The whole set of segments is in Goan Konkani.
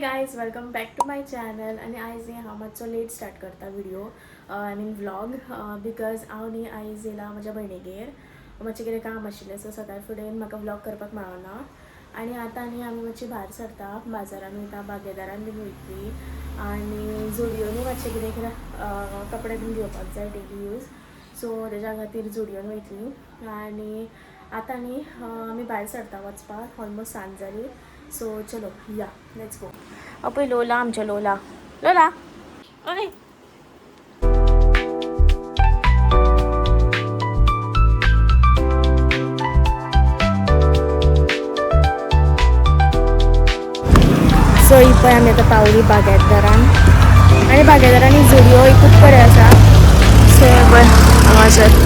Guys, welcome back to my channel. आनी आयज न्ही हांव मातसो लेट स्टार्ट करता video, I mean vlog, because हांव न्ही आयज येयला म्हज्या भयणीगेर. मातशें कितें काम आशिल्लें, सो सकाळ फुडें म्हाका व्लॉग करपाक मेळना. आनी आतां न्ही आमी मातशी भायर सरता, बाजारान वयता, बागेदारान बीन वयतली आनी जुडियोनूय मातशें कितें कितें कपडे बीन घेवपाक जाय डेली यूज, सो तेज्या खातीर जुडियोन वयतली. आनी आतां न्ही आमी भायर सरता वचपाक, ऑलमोस्ट सांज जाली. सो चलो या, let's go. पळय लोला, आमचें लोला, लोला ओय. सो ही पळय आमी आतां पावली बागायतदारान आनी बागायतदारान ही जुडियो एकूच कडेन आसा. सो हे पळय हांगासर,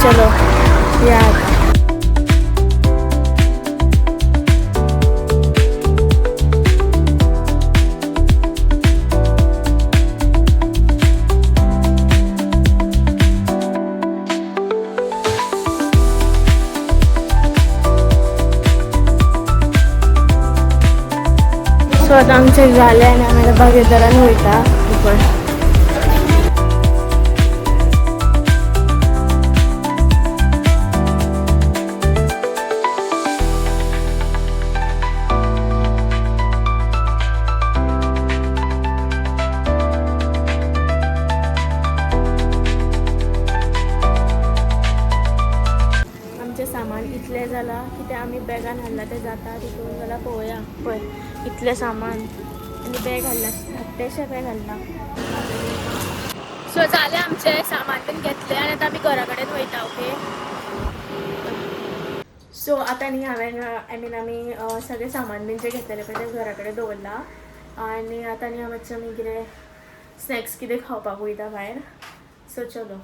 चलो या आतां. सो आतां आमचें जालें आनी आमी आतां बागेदारान वयता. पळय, आमचें सामान इतलें जालां की तें आमी बॅगान हाडलां, तें जाता तितून जाल्यार पळोवया. पळय इतलें सामान आनी बॅग हाडलां, धाकटेशें बॅग हाडलां. सो जालें आमचें सामान बीन घेतलें आनी आतां आमी घरा कडेन वयता. ओके, सो आतां न्ही हांवें, I mean आमी सगळें सामान बीन जें घेतलेलें पळय तें घरा कडेन दवरलां. आनी आतां न्ही मातशें आमी कितें स्नॅक्स कितें खावपाक वयता भायर. सो चलो.